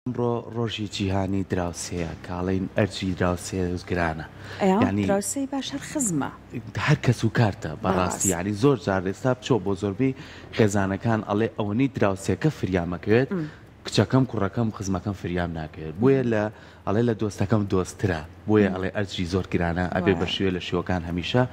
ئەمڕۆ ڕۆژی جیهانی دراوسێیە کە ئەڵێین ئەرجی دراوسێ گرانە یانی دراوسێی باش هەر خزمە. هەر کەس و کارتە بەڕاستی یانی زۆر جار ئێستا بچۆ بۆ زۆربەی خێزانەکان ئەڵێ ئەوەنەی دراوسێکە فریام ئەکەوێت کچەکەم کوڕەکەم خزمەکەم فریام ناکەوێت بۆیە لە ئەڵێ لە دۆستەکەم دۆستترە بۆیە ئەڵێ ئەجری زۆر گرانە ئەبێ بە شێوە لە شێوەکان هەمیشە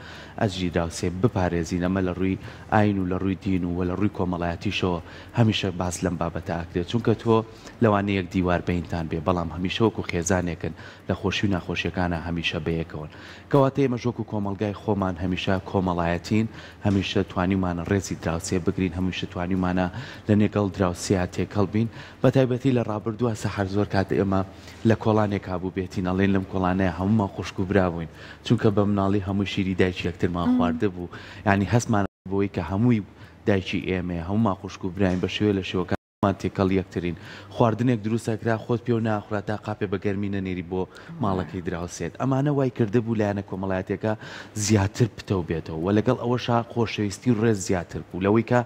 ئەجری دراوسێ بپارێزین ئەمە لە ڕووی ئاین و لە ڕووی دین و وە لە ڕووی کۆمەڵایەتیشەوە هەمیشە باس لەم بابەتە ئەکرێت چونکە تۆ لەوانەیە یەک دیوار بەینتان بێ بەڵام هەمیشە وەکو خێزانێکن لە خۆشی و ناخۆشیەکانا هەمیشە بەیەکەوەن کەواتە ئێمەش وەکو کۆمەڵگای خۆمان هەمیشە کۆمەڵایەتین هەمیشە توانیومانە ڕێزی دراوسێ بگرین هەمیشە توانیومانە لە نێگەڵ دراوسێیا تێکەڵ بین بەتایبەتی لە ڕابردووە سەحەر زۆر کات ئێمە لە کۆڵانێکا بووبێتین ئەڵێن لەم کۆڵانەیە هەموومان خوشک و برا بووین چونکە بە مناڵی هەمووی شیری دایکی یەکترمان خواردبوو یانی هەستمان بەوەی کە هەمووی دایکی ئێمەیە هەموومان خوشک و براین بە شێوەیە لە شێوەکان هەموومان تێکەڵ یەکترین. خواردنێک دروست ئەکرا خۆت پێو ناخورا تا قاپێ بە گەرمی نەنێری بۆ ماڵەکەی دراوسێت. ئەمانە وای کردبوو لایەنە کۆمەڵایەتیەکە زیاتر پتەو بێتەوە و لەگەڵ ئەوەشا خۆشەویستی و ڕێز زیاتر بوو لەوەی کە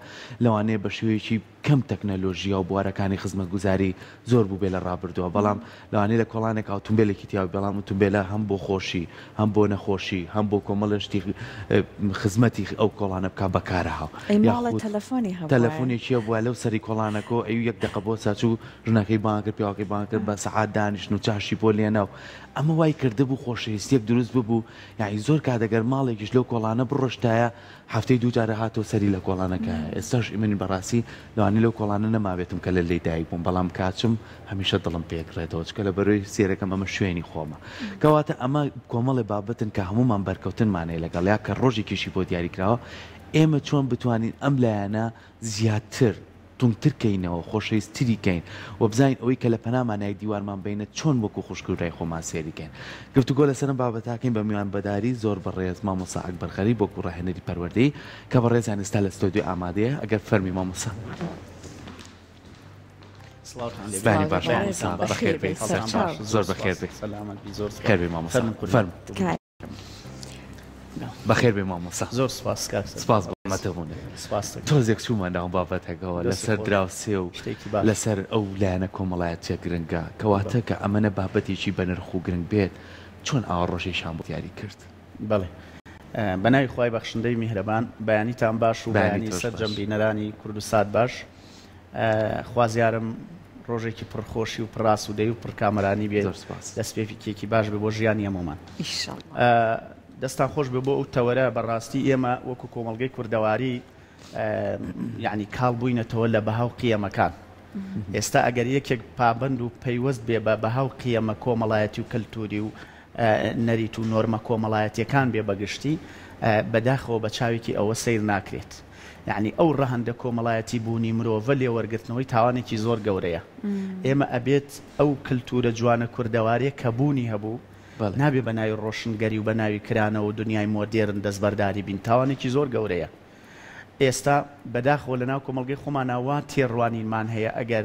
لەوانەیە بە شێوەیەکی کەم تەکنەلۆژیا و بوارەکانی خزمەتگوزاری زۆر بووبێ لە ڕابردووە بەڵام لەوانەیە لە کۆڵانێکا ئوتومبێلێکی تیا بێ بەڵام ئوتومبێلە هەم بۆ خۆشی هەم بۆ نەخۆشی هەم بۆ کۆمەڵێ شتی خزمەتی ئەو کۆڵانە بکا بەکارە ئەی ماڵە یاخود تەلەفۆنی هەبوایە. تەلەفۆنێکی هەبوایە لەو سەری کۆڵانەکەوە ئەیوو یەک دەقە بۆ چوو ژنەکەی بانگ کرد پیاوەکەی بانگ کرد بە سەعات دانیشتن و چاشی بۆ لێنا و ئەمە وای کردبوو خۆشەویستیەک دروست ببوو یانی زۆر کات ئەگەر ماڵێکیش لەو کۆڵانە بڕۆشتایە هەفتەی دووجار ئەهاتەوە سەری لە کۆڵانەکایە ئێستاش من بەڕاستی لەوانەیە لەو کۆڵانە نەمابێتم کە لە لێی دایک بووم بەڵام کاچم هەمیشە دڵم پێکڕێتەوە چکە لە بەرۆی سێرەکەم ئەمە شوێنی خۆمە کەواتە ئەمە کۆمەڵێ بابەتن کە هەموومان بەرکەوتنمان هەیە لەگەڵیا کە ڕۆژێکیشی بۆ دیاری کراوە ئێمە چۆن بتوانین ئەم لایەنە زیاتر توندتر کەینەوە، خۆشەویستتری کەین و بزانین ئەوەی کە لە پەنامانە یەک دیوارمان بەینە چۆن وەکو خوشک و برای خۆمان سەیری کەین. گفتوگۆ لەسەر ئەم بابەتە ئەکەین بە میوانبەداری زۆر بەڕێز مامۆستا ئەکبەر غەریب وەکو ڕاهێنەری پەروەردەیی کە بەڕێزیان ئێستا لە ستۆدیۆ ئامادەیە ئەگەر فەرمی مامۆستا. سڵاوتان لێ بێ. بەیانی باش بەیانتان مامۆستا باش. بەخێر بێی هەڵتان سەرچاو باش. زۆر زۆر بەخێر سپاس. بێی. سەلامەت بی زۆر سپاس. خێر بێی مامۆستا فەرموون قوربان. فەرموو. تکایە. بەخێر بێی مامۆستا. زۆر سپاس کاک سەرباز. سپاس بۆ ئامادەبوونت. سپاس دەکەم. تۆزێک چوومە ناو بابەتەکەوە دەستت لەسەر خۆش. دراوسێ و شتێکی باش. لەسەر ئەو لایەنە کۆمەڵایەتیە گرنگە. کەواتە بەڵێ. کە ئەمەنە بابەتێکی بەنرخ و گرنگ بێت چۆن ئاوا ڕۆژێکیان بۆ دیاری کرد؟ بەڵێ. بە ناوی خوای بەخشندەی میهرەبان. بەیانیتان باش و بەیانی بەیانی تۆش سەرجەم باش. بینەرانی کوردسات باش. خوازیارم ڕۆژێکی پڕ خۆشی و پڕ ئاسوودەیی و پڕ کامەرانی بێ زۆر سپاس. دەستپێکێکی باش بێ بۆ ژیانی هەموومان. ئیشەڵا. دەستان خۆش بێ بۆ ئەو تەوەرە بەڕاستی ئێمە وەکو کۆمەڵگەی کوردەواری یعنی کاڵ بووینەتەوە لە بەها و قیەمەکان ئێستا ئەگەر یەکێک پابەند و پەیوەست بێ بە بەها و قیەمە کۆمەڵایەتی و کەلتوری و نەریت و نۆرمە کۆمەڵایەتیەکان بێ بەگشتی بەداخەوە بە چاوێکی ئەوە سەیر ناکرێت یەعنی ئەو ڕەهەندە کۆمەڵایەتی بوونی مرۆڤە لێوەرگرتنەوەی تاوانێکی زۆر گەورەیە ئێمە ئەبێت ئەو کلتورە جوانە کوردەواریە کە بوونی هەبوو نابێ بە ناوی ڕۆشنگەری و بە ناوی کرانەوە و دنیای مۆدێرن دەستبەرداری بین تاوانێکی زۆر گەورەیە ئێستا بەداخەوە لەناو کۆمەڵگەی خۆمانا وا تێڕوانینمان هەیە ئەگەر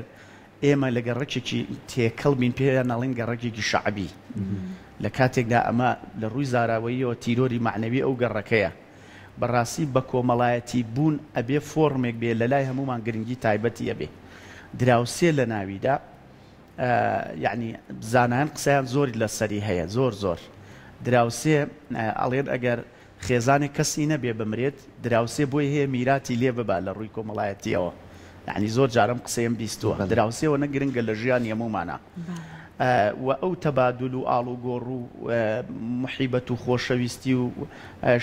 ئێمە لە گەڕەکێکی تێکەڵ بین پێیان ئەڵێن گەڕەکێکی شەعبی لە کاتێکدا ئەمە لە ڕووی زاراوەییەوە تیرۆری مەعنەوی ئەو گەڕەکەیە بەڕاستی بەکۆمەڵایەتی بوون ئەبێ فۆڕمێک بێ لەلای هەموومان گرنگی تایبەتی ئەبێ دراوسێ لەناویدا یەعنی زانایان قسەیان زۆری لەسەری هەیە زۆر زۆر دراوسێ ئەڵێن ئەگەر خێزانێک کەسی نەبێ بمرێت دراوسێ بۆی هەیە میراتی لێ ببا لە ڕووی کۆمەڵایەتیەوە یەعنی زۆر جار ئەم قسەیەم بیستووە دراوسێ ئەوەنە گرنگە لە ژیانی هەموومانا و ئەو تەبادول و ئاڵوگۆڕ و موحیبەت و خۆشەویستی و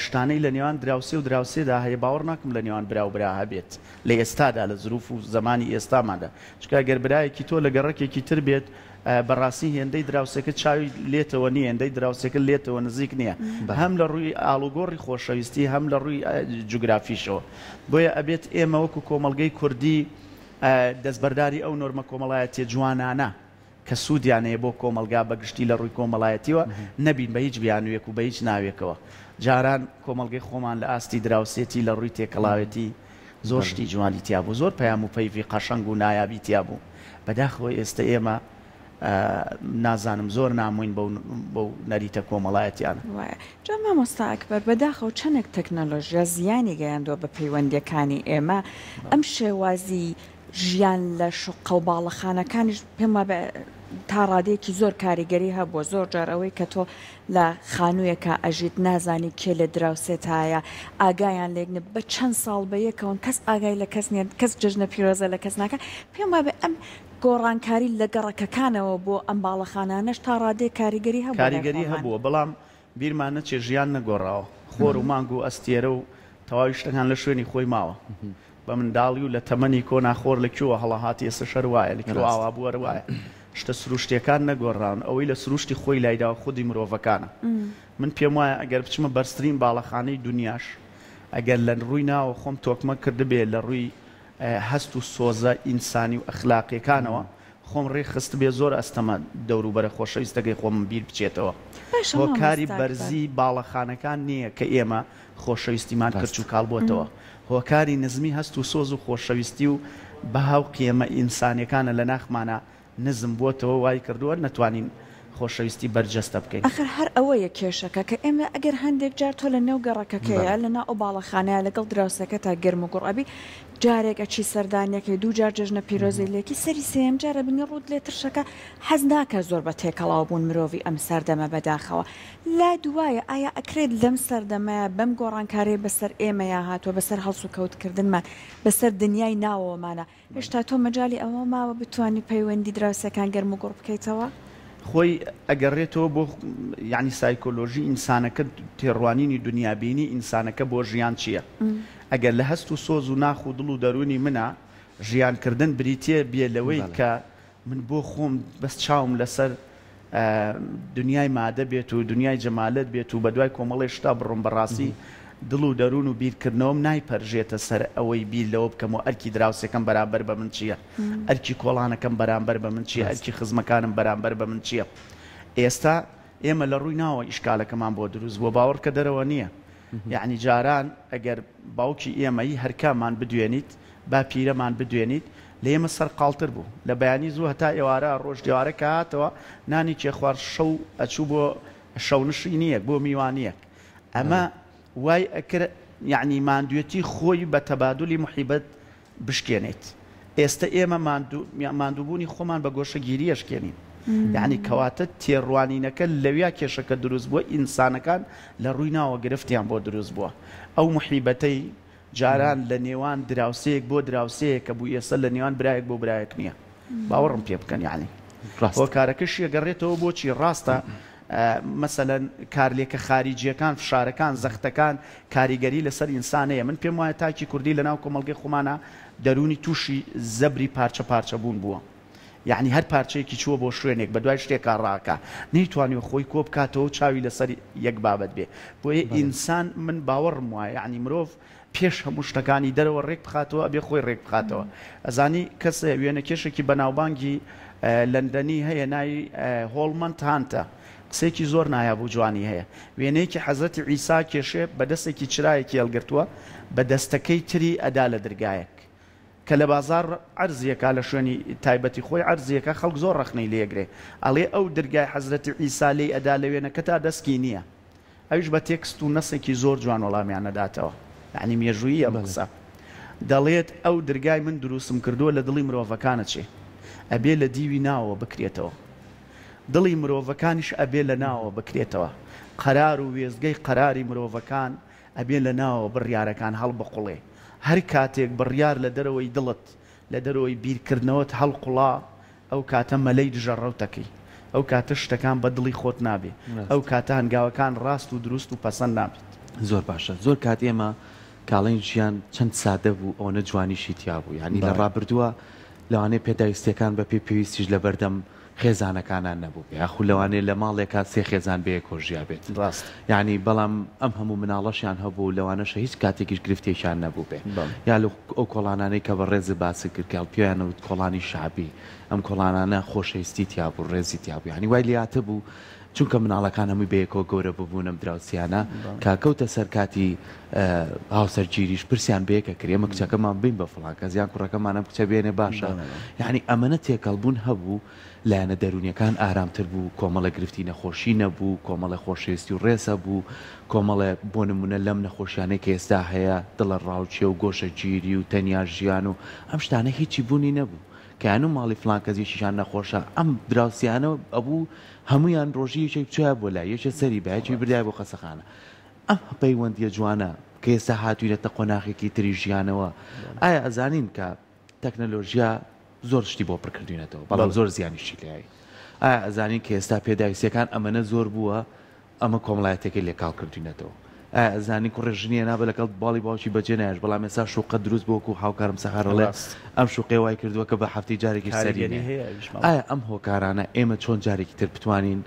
شتانەی لە نێوان دراوسێ و دراوسێدا هەیە باوەڕ ناکەم لە نێوان برا و برا هەبێت لە ئێستادا لە زروف و زەمانی ئێستاماندا چونکە گەر برایەکی تۆ لە گەڕەکێکی تر بێت بەڕاستی هێندەی دراوسێکە چاوی لێتەوە نییە هێندەی دراوسێکە لێتەوە نزیک نییە هەم لە ڕووی ئاڵوگۆڕی خۆشەویستی هەم لە ڕووی جوگرافیشەوە بۆیە ئەبێت ئێمە وەکو کۆمەڵگەی کوردی دەستبەرداری ئەو نۆرمە کۆمەڵایەتیە جوانانە کە سوودیان هەیە بۆ کۆمەڵگا بە گشتی لە ڕووی کۆمەڵایەتیوە نەبین بە هیچ بیانوویەک و بە هیچ ناوێکەوە. جاران کۆمەڵگەی خۆمان لە ئاستی دراوسێتی لە ڕووی تێکەڵاوێتی زۆر شتی جوانی تیا بوو، زۆر پەیام و پەیڤی قەشەنگ و نایابی تیا بوو. بەداخەوە ئێستە ئێمە نازانم زۆر نامۆین بەو بەو نەریتە کۆمەڵایەتیانە. وایە. جا مامۆستا ئەکبەر بەداخەوە چەندێک تەکنەلۆژیا زیانی گەیاندووە بە پەیوەندیەکانی ئێمە، ئەم شێوازی. ژیان لە شوققە و باڵەخانەکانیش پێم وابێ تا ڕادەیەکی زۆر کاریگەری هەبووە، زۆر جار ئەوەی کە تۆ لە خانوویەکا ئەژیت نازانی کێ لە دراوسێتایە، ئاگایان لێک نیە، بە چەند ساڵ بە یەکەوەن کەس ئاگای لە کەس نیە، کەس جەژنە پیرۆزە لە کەس ناکا، پێم وابێ ئەم گۆڕانکاری لە گەڕەکەکانەوە بۆ ئەم باڵەخانانەش تا ڕادەیەک کاریگەری هەبووە لای کاریگەری خۆمان. هەبووە، بەڵام بیرمان نەچێ ژیان نەگۆڕاوە، خۆر و مانگ و ئەستێرە و تەواوی شتەکان لە شوێنی خۆی ماوە. بە منداڵی و لە تەمەنی کۆنا خۆر لە کوێوە هەڵەهات ئێستەش هەر وایە، لە کوێوە ئاوا بوو هەر وایە. شتە سروشتییەکان نەگۆڕاون، ئەوەی لە سروشتی خۆی لایداوە خودی مرۆڤەکانە. من پێم وایە ئەگەر بچمە بەرزترین باڵەخانەی دونیاش، ئەگەر لە ڕووی ناوە خۆم تۆکمە کردبێ، لە ڕووی هەست و سۆزە ئینسانی و ئەخلاقییەکانەوە خۆم ڕێک خستبێ، زۆر ئەستەمە دەوروبەرە خۆشەویستەکەی خۆمم بیر بچێتەوە. باشە هۆکاری مامۆستا ئەکبەر. بەرزی باڵەخانەکان نییە کە ئێمە خۆشەویستیمان کرچ و کاڵ بۆتەوە. هۆکاری نزمی هەست و سۆز و خۆشەویستی و بەها و قیەمە ئینسانیەکانە لە ناخمانا نزم بۆتەوە وای کردووە نەتوانین خۆشەویستی بەرجەستە بکەین. ئاخر هەر ئەوەیە کێشەکە کە ئێمە ئەگەر هەندێک جار تۆ لە نێو گەڕەکەکەیا لە ناو ئەو باڵەخانەیا لەگەڵ دراوسێکەتا گەرم و گوڕ ئەبی جارێک ئەچی سەردانیەکەی دوو جار جەژنە پیرۆزەی لێکی سەری سێیەم جار ئەبینی ڕووت لێ ترشەکە حەز ناکا زۆر بە تێکەڵاو بوون مرۆڤی ئەم سەردەمە بەداخەوە لا دوایە ئایا ئەکرێت لەم سەردەمەیا بەم گۆڕانکاریەی بەسەر ئێمەیا هاتووە بەسەر هەڵسوکەوت کردنمان بەسەر دنیای ناوەوەمانا هێشتا تۆ مەجالی ئەوە ماوە بتوانی پەیوەندی دراوسێکان گەرم و گوڕ بکەیتەوە؟ خۆی ئەگەڕێتەوە بۆ یانی سایکۆلۆژی ئینسانەکە تێڕوانینی دنیابینی ئینسانەکە بۆ ژیان چیە ئەگەر لە هەست و سۆز و ناخ و دڵ و دەروونی منا ژیان کردن بریتیە بیە لەوەی کە من بۆ خۆم بەس چاوم لەسەر دنیای مادە بێت و دنیای جەمالەت بێت و بەدوای کۆمەڵێ شتا بڕۆم بەڕاستی دڵ و دەروون و بیرکردنەوەم نایپەرژێتە سەر ئەوەی بیر لەوە بکەم و ئەرکی دراوسێکەم بەرامبەر بە من چییە ئەرکی کۆڵانەکەم بەرامبەر بە من چییە ئەرکی خزمەکانم بەرامبەر بە من چییە ئێستا ئێمە لە ڕووی ناوە ئیشکالەکەمان بۆ دروست بووە باوەڕکە دەرەوە نییە یەعنی جاران ئەگەر باوکی ئێمەی هەرکاممان بدوێنیت، باپیرەمان بدوێنیت، لە ئێمە سەرقاڵتر بوو. لە بەیانی زوو هەتا ئێوارە ئەڕۆشت، ئێوارە کە هاتەوە نانێکی ئەخوارد، شەو ئەچوو بۆ شەونشینییەک، بۆ میوانییەک. ئەمە وای ئەکرد یەعنی ماندوێتی خۆی بە تەبادولی موحیبەت بشکێنیت ئێستە ئێمە ماندوو ماندووبوونی خۆمان بە گۆشەگیری ئەشکێنین یەعنی کەواتە تێڕوانینەکە لەویا کێشەکە دروست بووە ئینسانەکان لە ڕووی ناوە گرفتیان بۆ دروست بووە ئەو موحیبەتەی جاران لە نێوان دراوسێیەک بۆ دراوسێیەک کە بوو ئێستا لە نێوان برایەک بۆ برایەک نییە باوەڕم پێ بکەن یەعنی هۆکارەکەشی ئەگەڕێتەوە بۆچی ڕاستە مەسەلەن کارلێکە خاریجیەکان، فشارەکان، زەختەکان کاریگەری لەسەر ئینسان هەیە. من پێم وایە تاکی کوردی لەناو کۆمەڵگەی خۆمانا دەروونی تووشی زەبری پارچە پارچە بوون بووە. یەعنی هەر پارچەیەکی چووە بۆ شوێنێک بەدوای شتێکا ڕاکا نەیتوانیوە خۆی کۆ بکاتەوە و چاوی لەسەر یەک بابەت بێ. بۆیە ئینسان من باوەڕم وایە یەعنی مرۆڤ پێش هەموو شتەکانی دەرەوە ڕێک بخاتەوە ئەبێ خۆی ڕێک بخاتەوە ئەزانی کەسێ وێنەکێشێکی بەناوبانگی لەندەنی هەیە ناوی هۆڵمەند هانتە قسەیەکی زۆر نایاب و جوانی هەیە وێنەیەکی حەزرەتی عیسا کێشێ بە دەستێکی چرایەکی هەڵگرتووە بە دەستەکەی تری ئەدا لە درگایەک کە لە بازاڕ عەرزیەکا لە شوێنی تایبەتی خۆی عەرزیەکا خەڵک زۆر ڕەخنەی لێگرێ ئەڵێ ئەو درگای حەزرەتی عیسا لێی ئەدا لە وێنەکەتا دەسکی نییە ئەویش بە تێکست و نەسێکی زۆر جوان وەڵامیان ئەداتەوە یەعنی مێژوویی ئەم قسە دەڵێت ئەو درگای من دروستم کردووە لە دڵی مرۆڤەکان ئەچێ ئەبێ لە دیوی ناوەوە بکرێتەوە دڵی مرۆڤەکانیش ئەبێ لە ناوەوە بکرێتەوە قەرار و وێستگەی قەراری مرۆڤەکان ئەبێ لە ناوەوە بڕیارەکان هەڵبقوڵێ هەر کاتێک بڕیار لە دەرەوەی دڵت لە دەرەوەی بیرکردنەوەت هەڵقوڵا ئەو کاتە مەلەی دژە ڕەوتەکەی، ئەو کاتە شتەکان بە دڵی خۆت نابێ، ئەو کاتە هەنگاوەکان ڕاست و دروست و پەسەند نابێت. زۆر باشە زۆر کات ئێمە کاڵێین ژیان چەند سادە بوو ئەوەنە جوانیشی تیا بوو یانی لە ڕابردووە لەوانەیە پێداویستیەکان بە پێی پێویستیش لەبەردەم خێزانەکانا نەبووبێ یاخو لەوانەیە لە ماڵێکا سێ خێزان بەیەکەوە ژیابێت ڕاستە. یانی بەڵام ئەم هەموو مناڵەشیان هەبوو لەوانەشە هیچ کاتێکیش گرفتێکیان نەبووبێ بەڵێ. یا لە ئەو کۆڵانانەی کە بەڕێزت باست کرد کە پێیان ئەوت کۆڵانی شەعبی ئەم کۆڵانانە خۆشەویستی تیا بوو ڕێزی تیا بوو یانی وای لێهاتبوو. چونکە مناڵەکان هەمووی بەیەکەوە گەورە ببوون ئەم دراوسیانە کا کەوتە سەر کاتی هاوسەرگیریش پرسیان بەیەکە کرد ئێمە کچەکەمان بین بە فڵان کەس یان کوڕەکەمان ئەم کچە بێنێ باشە یعنی ئەمەنە تێکەڵ بوون هەبوو لایەنە دەروونیەکان ئارامتر بوو کۆمەڵە گرفتی نەخۆشی نەبوو کۆمەڵە خۆشەویستی و ڕێز هەبوو کۆمەڵێ بۆ نمونە لەم نەخۆشیانەی کە ئێستا هەیە دڵە ڕاوکێ و گۆشەگیری و تەنیا ژیان و ئەم شتانە هیچی بوونی نەبوو کە یانو ماڵی فڵان کەس یەکیشان نەخۆشە ئەم دراوسیانە ئەبوو هەموویان ڕۆژی یەکێک بچایە بۆ لای یەکێ سەری با یەکێ بردایە بۆ خەسەخانە ئەم پەیوەندیە جوانە کە ئێستا هاتوینەتە قۆناخێکی تری ژیانەوە ئایا ئەزانین کە تەکنەلۆژیا زۆر شتی بۆ پڕکردوینەتەوە بەڵام زۆر زیانیشی لای ئایا ئەزانین کە ئێستا پێداویستیەکان ئەمەنە زۆر بووە ئەمە کۆمەڵایەتیەکەی لێ کاڵ کردوینەتەوە. ئایا ئەزانی کوڕێ ژنی هێنا بە لەگەڵ باڵی باوکی بەجێ نایشت بەڵام ئێستا شوقە دروست بووە وەکو هاوکارم سەحەر ئەڵێ ڕاست. ئەم شوقەیە وای کردووە کە بە هەفتەی جارێکیش سەری کاریگەری نەیە. هەیە ئەویش مامۆستا. ئایا ئەم هۆکارانە ئێمە چۆن جارێکی تر بتوانین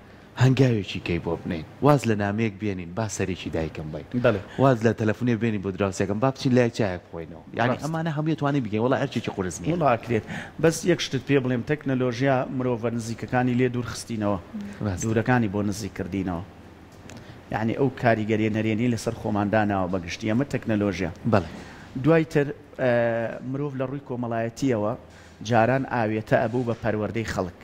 هەنگاوێکی کەی بۆ بنێین واز لە نامەیەک بێنین با سەرێکی دایکم بەین بەڵێ. واز لە تەلەفونێ بێنین بۆ دراوسێکەم با بچین لایەک چایەک بخۆینەوە یانی ڕاست. ئەمانە هەمووی ئەتوانین بیکەین وەڵا ئەرکێکی قورس نییە. وەڵا ئەکرێت بەس یەک شتت پێ بڵێم تەکنەلۆژیا مرۆڤە نزیکەکانی لێ دوور خستینەوە ڕاستە. دوورەکانی بۆ نزیک کردینەوە. یەعنی ئەو کاریگەریە نەرێنیەی لەسەر خۆمان داناوە بە گشتی ئەمە تەکنەلۆژیا. بەڵێ. دوای تر مرۆڤ لە ڕووی کۆمەڵایەتیەوە جاران ئاوێتە ئەبوو بە پەروەردەی خەڵک،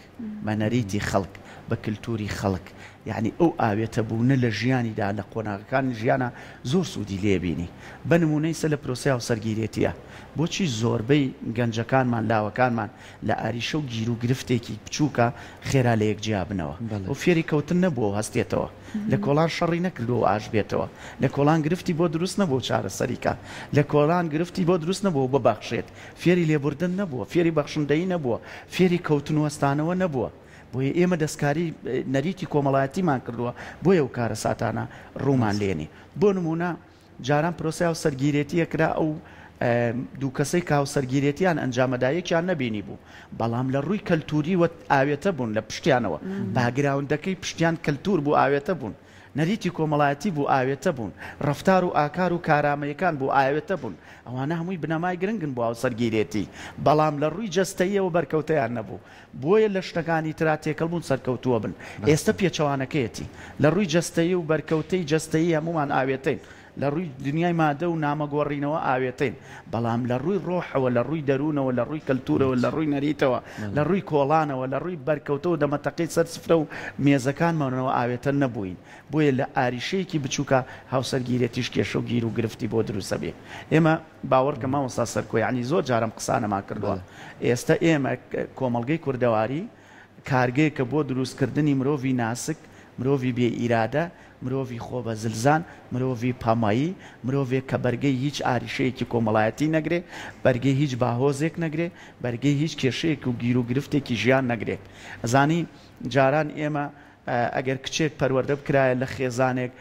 بە نەریتی خەڵک، بە کلتوری خەڵک، یەعنی ئەو ئاوێتە بوونە لە ژیانیدا لە قۆناغەکانی ژیانا زۆر سوودی لێ بینی. بە نموونە ئیستا لە پرۆسەی هاوسەرگیرێتیە بۆچی زۆربەی گەنجەکانمان لاوەکانمان لە ئاریشە و گیرو گرفتێکی بچووکا خێرا لە یەک جیا بنەوە. ئەو فێری کەوتن نەبووە و هەستێتەوە. لە کۆڵان شەڕی نەکردووە و ئاش بێتەوە. لە کۆڵان گرفتی بۆ دروست نەبووە و چارەسەری کا. لە کۆڵان گرفتی بۆ دروست نەبووە و ببەخشێت. فێری لێبوردن نەبووە. فێری بەخشندەیی نەبووە. فێری کەوتن و هەستانەوە نەبووە. بۆیە ئێمە دەستکاری نەریتی کۆمەڵایەتیمان کردووە، بۆیە ئەو کارەساتانە ڕوومان لێنی. بۆ نموونە جاران پرۆسەی هاوسەرگیرێتی ئەکرا ئەو دوو کەسەی کە هاوسەرگیرێتیان ئەنجامەدا یەکیان نەبینی بوو بەڵام لە ڕووی کەلتوریوە ئاوێتە بوون لە پشتیانەوە باگراوندەکەی پشتیان کەلتور بوو ئاوێتە بوون نەریتی کۆمەڵایەتی بوو ئاوێتە بوون ڕەفتار و ئاکار و کارامەیەکان بوو ئاوێتە بوون ئەوانە هەمووی بنەمای گرنگن بۆ هاوسەرگیرێتی بەڵام لە ڕووی جەستەییەوە بەرکەوتەیان نەبوو بۆیە لە شتەکانی ترا تێکەڵ بوون سەرکەوتووە بن. ئێستە پێچەوانەکەیەتی. لە ڕووی جەستەیی و بەرکەوتەی جەستەیی هەموومان ئاوێتەین. لە ڕووی دنیای مادە و نامە گۆڕینەوە ئاوێتەین. بەڵام لە ڕووی ڕۆحەوە، لە ڕووی دەروونەوە، لە ڕووی کەلتوورەوە، لە ڕووی نەریتەوە، لە ڕووی کۆڵانەوە، لە ڕووی بەرکەوتە و دەمەتەقێی سەر سفرە و مێزەکانمانەوە ئاوێتە نەبووین. بۆیە لە ئاریشەیەکی بچووکا هاوسەرگیرێتیش کێشە و گیر و گرفتی بۆ دروست ئەبێ. ئێمە باوەڕکە مامۆستا سەرکۆ یەعنی زۆر جار ئەم قسانەمان کردووە. ئێستە ئێمە کۆمەڵگەی کوردەواری کارگەیەکە بۆ دروستکردنی مرۆڤی ناسک، مرۆڤی بێ ئیرادە، مرۆڤی خۆبەزلزان، مرۆڤی پەمەیی، مرۆڤێک کە بەرگەی هیچ ئاریشەیەکی کۆمەڵایەتی نەگرێ، بەرگەی هیچ باهۆزێک نەگرێ، بەرگەی هیچ کێشەیەک و گیروگرفتێکی ژیان نەگرێ. ئەزانی جاران ئێمە ئەگەر کچێک پەروەردە بکرایە لە خێزانێک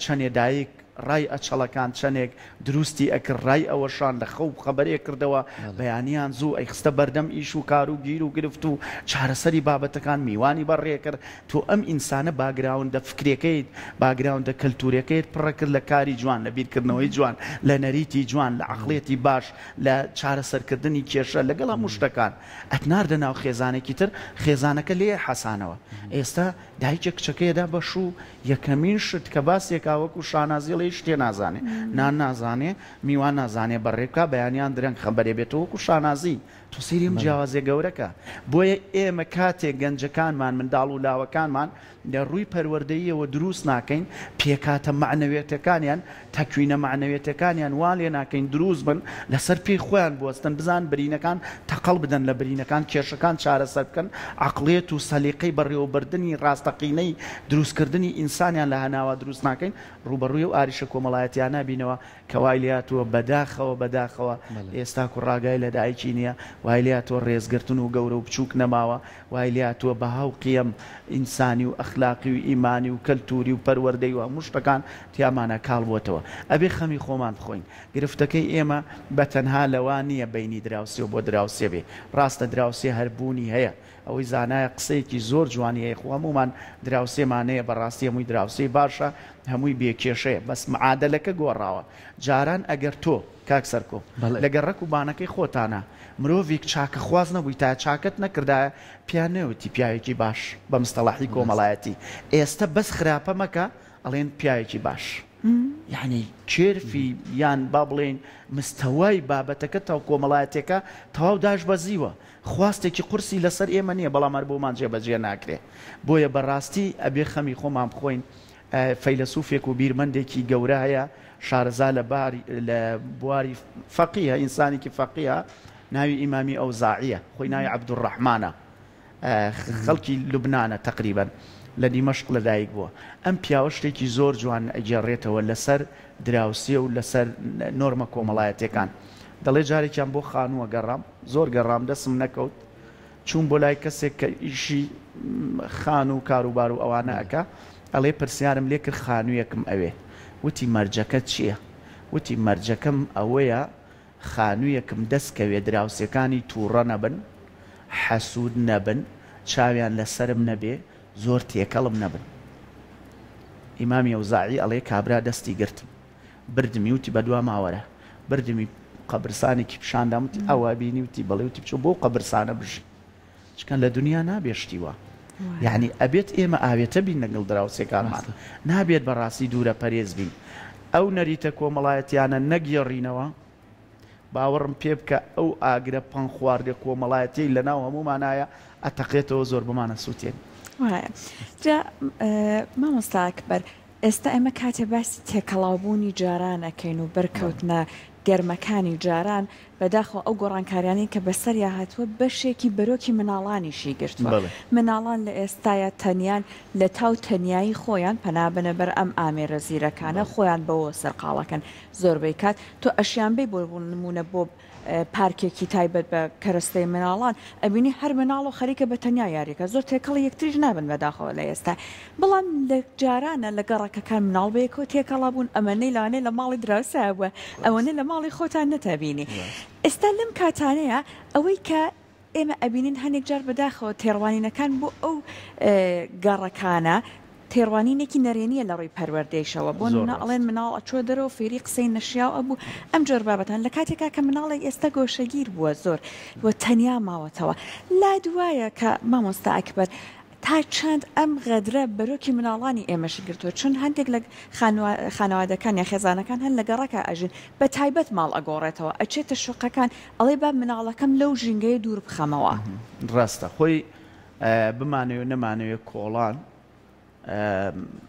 چەنێ دایک ڕای ئەچەڵەکان چەنێک دروستی ئەکرد ڕای ئەوەشان لە خەو خەبەرێ کردەوە بەیانیان زوو ئەیخستە بەردەم ئیش و کار و گیر و گرفت و چارەسەری بابەتەکان میوانی بەڕێ کرد تۆ ئەم ئینسانە باگراوندە فکرێکەیت باگراوندە کەلتورێکەیت پڕە کرد لە کاری جوان لە بیرکردنەوەی جوان لە نەریتی جوان لە عەقڵێتی باش لە چارەسەرکردنی کێشە لەگەڵ هەموو شتەکان ئەتناردە ناو خێزانێکی تر خێزانەکە لێی حەسانەوە ئێستا دایکێک کچەکەی ئەدا بە شوو یەکەمین شت کە باسی ئەکا وەکو شانازی ئەڵێ هیچ شتێ نازانێ نان نازانێ میوان نازانێ بەڕێ بکا بەیانیان درەنگ خەبەرێ بێتەوە وەکو شانازی تۆ سەیری ئەم جیاوازیە گەورە کە بۆیە ئێمە کاتێک گەنجەکانمان منداڵ و لاوەکانمان لە ڕووی پەروەردەییەوە دروست ناکەین، پێکهاتە مەعنەویەتەکانیان، تەکوینە مەعنەویەتەکانیان وا لێ ناکەین دروست بن، لەسەر پێی خۆیان بوەستن، بزانن برینەکان تەقەڵ بدەن لە برینەکان، کێشەکان چارەسەر بکەن، عەقڵیەت و سەلیقەی بەڕێوەبردنی ڕاستەقینەی دروستکردنی ئینسانیان لە هەناوا دروست ناکەین، ڕووبەڕووی ئەو ئاریشە کۆمەڵایەتیانە ئەبینەوە کە وای لێهاتووە بەداخەوە بەداخەوە ئێستا کوڕ ئاگای لە دایکی نییە، وای لێهاتووە ڕێزگرتن و گەورە و بچووک نەماوە، وای لێهاتووە بەها و قیەم ئینسانی و ئەخلاقی و ئیمانی و کەلتووری و پەروەردەی و هەموو شتەکان تیامانا کاڵ بووەتەوە. ئەبێ خەمی خۆمان بخۆین. گرفتەکەی ئێمە بە تەنها لەوە نییە بەینی دراوسێ و بۆ دراوسێ بێ. ڕاستە دراوسێ هەر بوونی هەیە. ئەوەی زانایە قسەیەکی زۆر جوانی هەیە خۆ هەموومان دراوسێمان هەیە بەڕاستی هەمووی دراوسێی باشە هەمووی بێ کێشەیە بەس معادەلەکە گۆڕاوە جاران ئەگەر تۆ کاک سەرکۆ بەڵێ. لە گەڕەک و بانەکەی خۆتانا مرۆڤیک چاکەخواز نەبوویتایە چاکەت نەکردایە پێیان نەوتی پیاوێکی باش بە مستەڵاحی ڕاستە. کۆمەڵایەتی ئێستە بەس خراپە مەکە ئەڵێن پیاوێکی باش یانی کێرفی یان با بڵێین مستەوای بابەتەکە تاو کۆمەڵایەتیەکە تەواو داشبەزیوە خواستێکی قورسی لەسەر ئێمە نیە بەڵام هەر بۆمان جێبەجێ ناکرێ بۆیە بەڕاستی ئەبێ خەمی خۆمان بخۆین فەیلەسوفێک و بیرمەندێکی گەورە هەیە شارەزا لە باری لە بواری فەقیە ئینسانێکی فەقیە ناوی ئیمامی ئەوزاعیە خۆی ناوی عەبدولڕەحمانە خەڵکی لوبنانە تەقریبەن لە دیمەشق لەدایک بووە. ئەم پیاوە شتێکی زۆر جوان ئەگێڕێتەوە لەسەر دراوسێ و لەسەر نۆرمە کۆمەڵایەتیەکان. دەڵێ جارێکیان بۆ خانووە گەڕام، زۆر گەڕام دەسم نەکەوت، چووم بۆ لای کەسێک کە ئیشی خانوو و کاروبار و ئەوانە ئەکا، ئەڵێ پرسیارم لێ کرد خانوویەکم ئەوێ. وتی مەرجەکەت چییە؟ وتی مەرجەکەم ئەوەیە خانوویەکم دەست کەوێ دراوسێکانی تووڕە نەبن، حەسوود نەبن، چاویان لە سەرم نەبێ، زۆر تێکەڵم نەبن. ئیمامی ئەوزاعی ئەڵێ کابرا دەستی گرتم بردمی وتی بە دواما وەرە. بردمی قەبرسانێکی پیشان دام وتی ئەوە بینی؟ وتی بەڵێ. وتی بچۆ بەو قەبرسانە بژی. چکە لە دنیا نابێ شتی وا. یانی ئەبێت ئێمە ئاوێتە بین لەگەڵ دراوسێکانمان. نابێت بە ڕاستی دوورە پەرێز بین. ئەو نەریتە کۆمەڵایەتیانە نەگێڕینەوە، باوەڕم پێ بکە ئەو ئاگرە پەنگخواردە کۆمەڵایەتیەی لە ناو هەموومانایە ئەتەقێتەوە زۆربەمان ئەسوتێن. وایە. جا مامۆستا ئەکبەر ئێستا ئێمە کاتێ باسی تێکەڵاوبوونی جاران ئەکەین و بەرکەوتنە گەرمەکانی جاران، بەداخەوە ئەو گۆڕانکاریانەی کە بەسەریا هاتووە بەشێکی بەرۆکی مناڵانیشی گرتووە. مناڵان لە ئێستایا تەنیان لە تاو تەنیایی خۆیان پەنا بەنە بەر ئەم ئامێرە زیرەکانە خۆیان بەوە سەرقاڵەکەن زۆربەی کات تۆ ئەشیان بەی بۆ نموونە بۆ پارکێکی تایبەت بە کەرەستەی مناڵان ئەبینی هەر مناڵ و خەریکە بە تەنیا یاریەکە زۆر تێکەڵی یەکتریش نابن بەداخەوە لە ئێستا بەڵام لە جارانە لە گەڕەکەکان مناڵ بەیەکەوە تێکەڵا بوون ئەمەنەی لەوانەیە لە ماڵی دراوسێ بووە ئەوەنە لە ماڵی خۆتان نەتەبینی ئێستا لەم کاتانەیە ئەوەی کە ئێمە ئەبینین هەنێک جار بەداخەوە تێڕوانینەکان بۆ ئەو گەڕەکانە تێڕوانینێکی نەرێنیە لە ڕووی پەروەردەیشەوە بۆ زۆر نمونە ڕاست. ئەڵێن مناڵ ئەچوە دەرەوە فێری قسەی نەشیاو ئەبوو ئەم جۆر بابەتان لە کاتێکا کە مناڵێک ئێستا گۆشەگیر بووە زۆر و تەنیا ماوەتەوە لات وایە کە مامۆستا ئەکبەر تا چەند ئەم غەدرە بەرۆکی مناڵانی ئێمەشی گرتووە چون هەندێک لە خانەوادەکان یا خێزانەکان هەن لە گەڕەکا ئەژین بە تایبەت ماڵ ئەگۆڕێتەوە ئەچێتە شوقەکان ئەڵێ با مناڵەکەم لەو ژینگەیە دوور بخەمەوە. ڕاستە خۆی بمانەوێ نەمانەوێ کۆڵان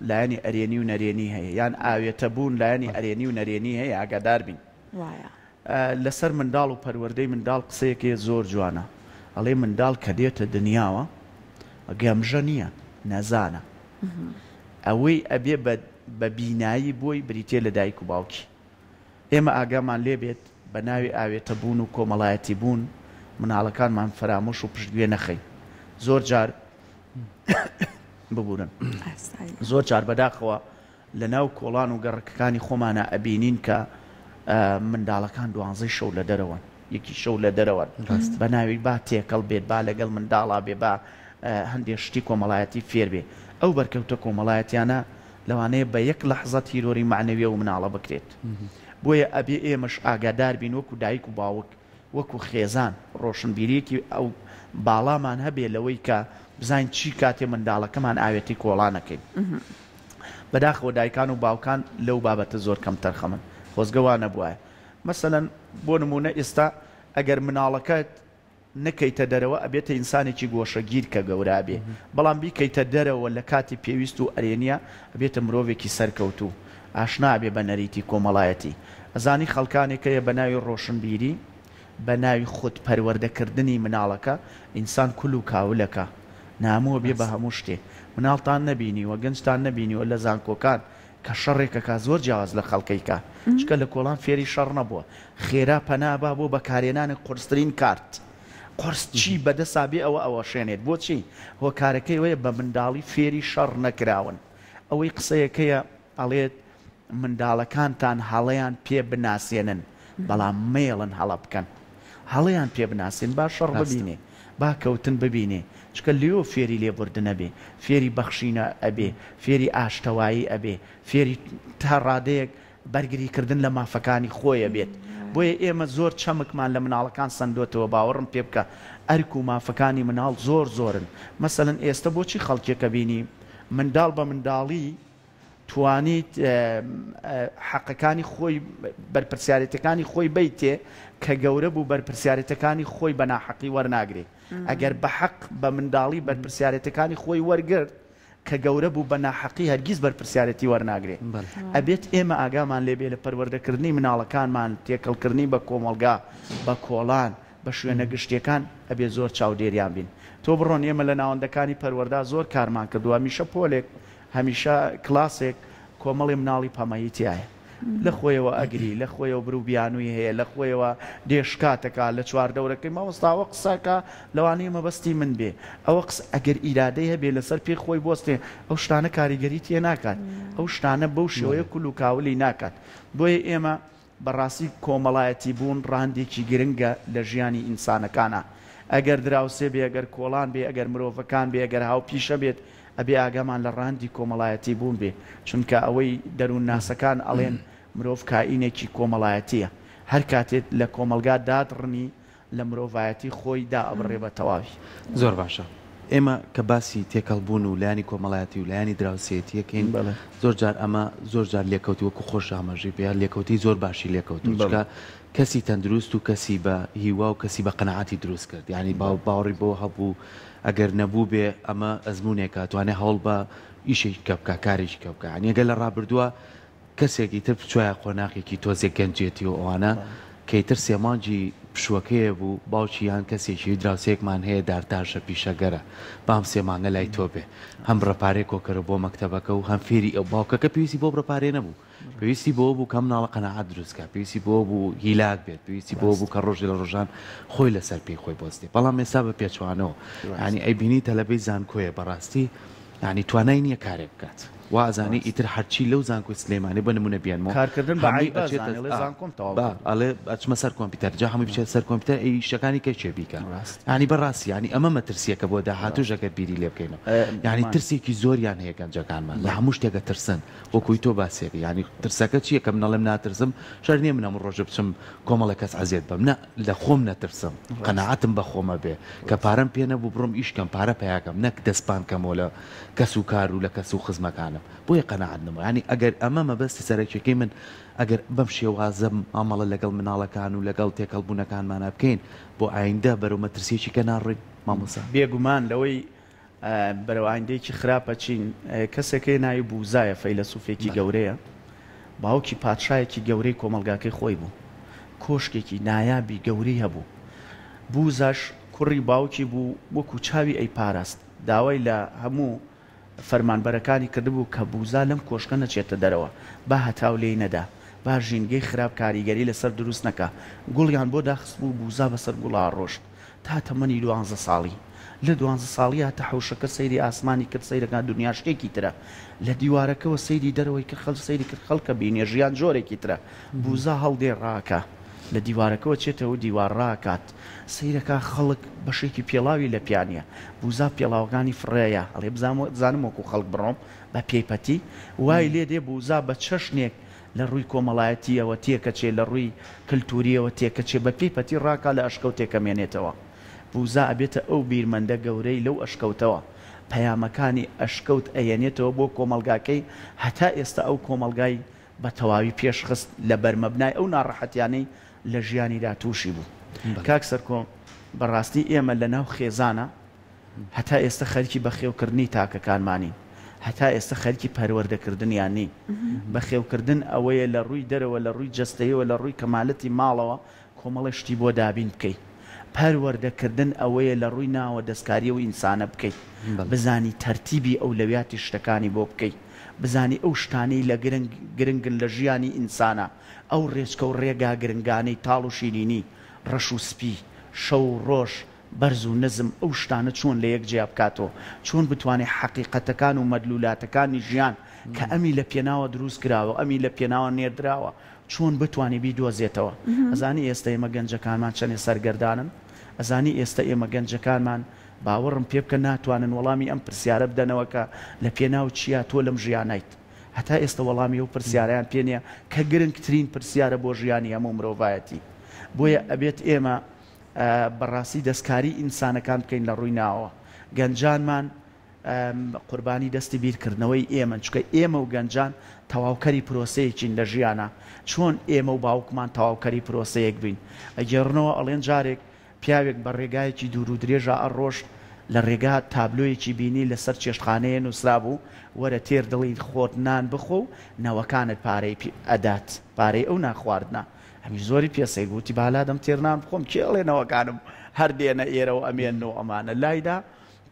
لایەنی ئەرێنی و نەرێنی هەیە یان ئاوێتە بوون لایەنی ئەرێنی و نەرێنی هەیە ئاگادار بین. وایە. لەسەر منداڵ و پەروەردەی منداڵ قسەیەک هەیە زۆر جوانە ئەڵێ منداڵ کە دێتە دنیاوە گەمژە نییە نەزانە ئەوەی ئەبێ بە بینایی بۆی بریتیە لە دایک و باوکی ئێمە ئاگامان لێ بێت بە ناوی ئاوێتە بوون و کۆمەڵایەتی بوون مناڵەکانمان فەرامۆش و پشتگوێ نەخەین زۆر جار ببورن زۆر جار بەداخەوە لە ناو کۆڵان و گەڕەکەکانی خۆمانا ئەبینین کە منداڵەکان دوانزەی شەو لە دەرەوەن، یەکی شەو لە دەرەوەن، بە ناوی با تێکەڵ بێت، با لەگەڵ منداڵا بێ، با هەندێ شتی کۆمەڵایەتی فێر بێ. ئەو بەرکەوتە کۆمەڵایەتیانە لەوانەیە بە یەک لەحزە تیرۆری مەعنەوی ئەو مناڵە بکرێت. بۆیە ئەبێ ئێمەش ئاگادار بین وەکو دایک و باوک، وەکو خێزان ڕۆشنبیریەکی ئەو باڵامان هەبێ لەوەی کە بزانین چی کاتێ منداڵەکەمان ئاوێتەی کۆڵان ئەکەین. بەداخەوە دایکان و باوکان لەو بابەتە زۆر کەمتەرخەمن. خۆزگە وا نەبوایە. مەسەلەن بۆ نموونە ئێستا ئەگەر مناڵەکەت نەکەیتە دەرەوە ئەبێتە ئینسانێکی گۆشەگیر کە گەورە ئەبێ، بەڵام بیکەیتە دەرەوە لە کاتی پێویست و ئەرێنیە ئەبێتە مرۆڤێکی سەرکەوتوو، ئاشنا ئەبێ بە نەریتی کۆمەڵایەتی. ئەزانی خەڵکانێک هەیە بە ناوی ڕۆشنبیری، بە ناوی خود پەروەردە کردنی مناڵەکە ئینسان کول و کاولەکا. نامۆ بێ بە هەموو شتێ. مناڵتان نەبینیوە، گەنجتان نەبینیوە لە زانکۆکان کە شەڕێک ئەکا زۆر جیاواز لە خەڵکەی کا. چونکە لە کۆڵان فێری شەڕ نەبووە. خێرا پەنا ئەبا بۆ بەکارهێنانی قورسترین کارت. قورس چی بەدەسا بێ ئەوە ئەوەشێنێت. بۆچی؟ هۆکارەکەی ئەوەیە بە منداڵی فێری شەڕ نەکراون. ئەوەی قسەیەکەیە ئەڵێت منداڵەکانتان هەڵەیان پێ بناسێنن بەڵام مەیەڵن هەڵە بکەن. هەڵەیان پێ بناسێن با شەڕ ڕاستە. ببینێ با کەوتن ببینێ. چونکە لێوە فێری لێبوردن ئەبێ، فێری بەخشینە ئەبێ، فێری ئاشتەوایی ئەبێ، فێری تا ڕادەیەک بەرگری کردن لە مافەکانی خۆی ئەبێت. بۆیە ئێمە زۆر چەمکمان لە مناڵەکان سەندۆتەوە، باوەڕم پێ بکە ئەرک و مافەکانی مناڵ زۆر زۆرن. مەسەلەن ئێستە بۆچی خەڵکێک ئەبینی منداڵ بە منداڵی توانیت حەقەکانی خۆی بەرپرسیارێتەکانی خۆی بەیتێ کە گەورە بوو بەرپرسیارێتەکانی خۆی بە ناحەقی وەرناگرێ. ئەگەر بە حەق بە منداڵی بەرپرسیارێتەکانی خۆی وەرگرت کە گەورە بوو بە ناحەقی هەرگیز بەرپرسیارێتی وەرناگرێ. ئەبێت ئێمە ئاگامان لێ بێ لە پەروەردەکردنی مناڵەکانمان، تێکەڵکردنی بە کۆمەڵگا، بە کۆڵان، بە شوێنە گشتیەکان ئەبێ زۆر چاودێریان بین. تۆ بڕۆن ئێمە لە ناوەندەکانی پەروەردا زۆر کارمان کردووە هەمیشە پۆلێک هەمیشە کلاسێک کۆمەڵی مناڵی پەمەیی تیایە. لە خۆیەوە ئەگری، لە خۆیەوە برو بیانووی هەیە، لە خۆیەوە دێ شکات ئەکا لە چواردەورەکەی، مامۆستا ئەوە قسە ئەکا لەوانەیە مەبەستی من بێ، ئەوە قسە ئەگەر ئیرادەی هەبێ لەسەر پێی خۆی بوەستێ ئەو شتانە کاریگەری تێ ناکات، ئەو شتانە بەو شێوەیە کول و کاولی ناکات. بۆیە ئێمە بەڕاستی کۆمەڵایەتی بوون ڕەهەندێکی گرنگە لە ژیانی ئینسانەکانا. ئەگەر دراوسێ بێ، ئەگەر کۆڵان بێ، ئەگەر مرۆڤەکان بێ، ئەگەر هاوپیشە بێت، ئەبێ ئاگامان لە ڕەهەندی کۆمەڵایەتی بوون بێ، چونکە ئەوەی دەروونناسەکان ئەڵێن مرۆڤ کائینێکی کۆمەڵایەتییە، هەر کاتێت لە کۆمەڵگا دادڕنی لە مرۆڤایەتی خۆی دائەبڕێ بە تەواوی. زۆر باشە ئێمە کە باسی تێکەڵ بوون و لایەنی کۆمەڵایەتی و لایەنی دراوسێیەتی ئەکەین زۆر جار ئەمە زۆر جار لێکەوتی وەکو خۆش ئاماژەی پێ لێکەوتەی زۆر باشی لێکەوتووە چونکە کەسی تەندروست و کەسی بە هیوا و کەسی بە قەناعەتی دروست کرد یانی باوەڕی بەوە هەبوو ئەگەر نەبووبێ ئەمە ئەزموونێکە توانێ هەوڵ بە ئیشێکی کە بکا کارێکی کە بکا یانی ئەگەر لە ڕابردووە کەسێکی تر بچوایە قۆناغێکی تۆزێک گەنجێتی و ئەوانە کە ئیتر سێ مانگی پشووەکەیە بوو باوکی یان کەسێکی دراوسێیەکمان هەیە دارتاشە پیشەگەرە با ئەم سێ مانگە لای تۆ بێ هەم بڕە پارەی کۆکەرە بۆ مەکتەبەکە و هەم فێری ئەو باوکەکە پێویستی بۆ بڕە پارەیە نەبوو پێویستی بەوە بوو کە ئەم مناڵە قەناعەت دروست کا پێویستی بەوە بوو هیلاک بێت پێویستی بەوە بوو کە ڕۆژێ لە ڕۆژان خۆی لەسەر پێی خۆی بۆستێ بەڵام ئێستا بە پێچەوانەوە یانی ئەیبینی تەلەبەی زانکۆیە بەڕاستی یانی توانای نییە کارێک بکات وا ئەزانی ئیتر هەرچی لەو زانکۆی سلێمانی بە نمونە بێنمەوە کارکردن بە هەمووی عەیبە ئەچێتە زانێ ئەڵێ ئا زانکۆم تەواو با کردووە. ئەڵێ ئەچمە سەر کۆمپیوتەر جا هەمووی بچێتە سەر کۆمپیوتەر ئەی ئیشەکانی کەی کێ بیکا ڕاست. یانی بەڕاستی یانی ئەمە مەترسییەکە بۆ داهاتووش ئەگەر بیری لێ بکەینەوە یانی مان. ترسێکی زۆریان هەیە گەنجەکانمان لە هەموو شتێک ئەترسن وەکوی تۆ باسیەکەی یانی ترسەکە چیە کە من ئەڵێم ناترسم شەرت نیە من هەموو ڕۆژێ بچم کۆمەڵێک کەس عەزێت بەم نا لە خۆم نەترسم قەناعەتم بە خۆم هەبێ کە پارەم پێ نەبوو بڕۆم ئیش کەم پارە پەیا کەم نەک دەست پان کەمەوە لە کەس و کار و لە کەس و خزمەکانم بۆیە قەناعەت نەبوو یانی ئەگەر ئەمە مەبەستی سەرەکیەکەی من ئەگەر بەم شێوازە مامەڵە لەگەڵ مناڵەکان و لەگەڵ تێکەڵ بوونەکانمانا بکەین بۆ ئایندە بەرەو مەترسیەکی کە ناڕۆین مامۆستا؟ بێگومان لەوەی بەرەو ئایندەیەکی خراپ ئەچین. کەسێک هەیە ناوی بوزایە، فەیلەسوفێکی گەورەیە، باوکی پادشایەکی گەورەی کۆمەڵگاکەی خۆی بوو، کۆشکێکی نایابی گەورەی هەبوو. بوزاش کوڕی باوکی بوو، وەکو چاوی ئەیپاراست. داوای لە هەموو فەرمانبەرەکانی کردبوو کە بوزا لەم کۆشکە نەچێتە دەرەوە، با هەتاو لێی نەدا، با ژینگەی خراپ کاریگەری لەسەر دروست نەکا. گوڵیان بۆ داخستبوو، بوزا بەسەر گوڵا ڕۆشت. تا تەمەنی دوانزە ساڵی. لە دوانزە ساڵی هاتە حەوشەکە سەیری ئاسمانی کرد سەیرەکا دونیا شتێکی ترە. لە دیوارەکەوە سەیری دەرەوەی کرد خەل سەیری کرد خەڵکە بینێ ژیان جۆرێکی ترە. بوزا هەڵدێ ڕاکا. لە دیوارەکەوە چێتەوە دیوار ڕاکات. سەیرەکا خەڵک بەشێکی پێڵاوی لە پیا نیە. بوزا پێڵاوەکانی فڕێیا. ئەڵێ بزانم بزانم وەکوو خەڵک بڕۆم بە پێی پەتی. وای لێ دێ بوزا بە چەشنێک لە ڕووی کۆمەڵایەتییەوە تێکەچێ، لە ڕووی کلتوورییەوە تێکەچێ، بە پێی پەتی ڕاکا لە ئەشکەوتێکە مێنێتەوە. بوزا ئەبێتە ئەو بیرمەندە گەورەی لەو ئەشکەوتەوە، پەیامەکانی ئەشکەوت ئەهێنێتەوە بۆ کۆمەڵگاکەی، هەتا ئێستا ئەو کۆمەڵگای بە تەواوی پێش خست لە بەرمەبنای ئەو ناڕەحەتیانەی لە ژیانیدا تووشی بوو. کاک سەرکۆ بە ڕاستی ئێمە لە ناو خێزانا، هەتا ئێستە خەریکی بەخێوکردنی تاکەکانمانین، هەتا ئێستە خەریکی پەروەردەکردنیان نین. بەخێوکردن ئەوەیە لە ڕووی دەرەوە، لە ڕووی جەستەیەوە، لە ڕووی کەمالەتی ماڵەوە کۆمەڵێ شتی بۆ دابین بکەی. پەروەردەکردن ئەوەیە لە ڕووی ناوە دەستکاری ئەو ئینسانە بکەی. بزانی تەرتیبی ئەولەویاتی شتەکانی بۆ بکەی. بزانی ئەو شتانەی لە گرنگ گرنگن لە ژیانی ئینسانا، ئەو ڕێچکە و ڕێگا گرنگانەی تاڵ و شیرینی، ڕەش و سپی، شەو و ڕۆژ، بەرز و نزم ئەو شتانە چۆن لە یەک جیا بکاتەوە، چۆن بتوانێ حەقیقەتەکان و مەدلوولاتەکانی ژیان کە ئەمی لە پێناوە دروست کراوە، ئەمی لە پێناوە نێردراوە، چۆن بتوانێ بیدۆزێتەوە. ئەزانی ئێستە ئێمە گەنجەکانمان چەنێ سەرگەردانن؟ ئەزانی ئێستە ئێمە گەنجەکانمان باوەڕم پێ بکە ناتوانن وەڵامی ئەم پرسیارە بدەنەوە کە لە پێناو چیا تۆ لەم ژیانایت. هەتا ئێستە وەڵامی ئەو پرسیارەیان پێ نییە کە گرنگترین پرسیارە بۆ ژیانی هەموو مرۆڤایەتی. بۆیە ئەبێت ئێمە بەڕاستی دەستکاری ئینسانەکان بکەین لە ڕووی ناوەوە. گەنجانمان قوربانی دەستی بیرکردنەوەی ئێمەن، چونکە ئێمە و گەنجان تەواوکەری پرۆسەیەکین لە ژیانا، چۆن ئێمە و باوکمان تەواوکەری پرۆسەیەک بووین؟ ئەگێڕنەوە ئەڵێن جارێک پیاوێک بە ڕێگایەکی دوور و درێژا ئەڕۆشت، لە ڕێگا تابلۆیەکی بینی لەسەر چێشتخانەیە نووسرابوو، وەرە تێر دڵی خۆت نان بخۆ و نەوەکانت پارەی پێ ئەدات، پارەی ئەو نان خواردنە. ئەمیش زۆری پێ سەیر بوو، وتی با لادەم تێر نان بخۆم، کێ ئەڵێ نەوەکانم هەر دێنە ئێرە و ئەمێنن و ئەمانە. لایدا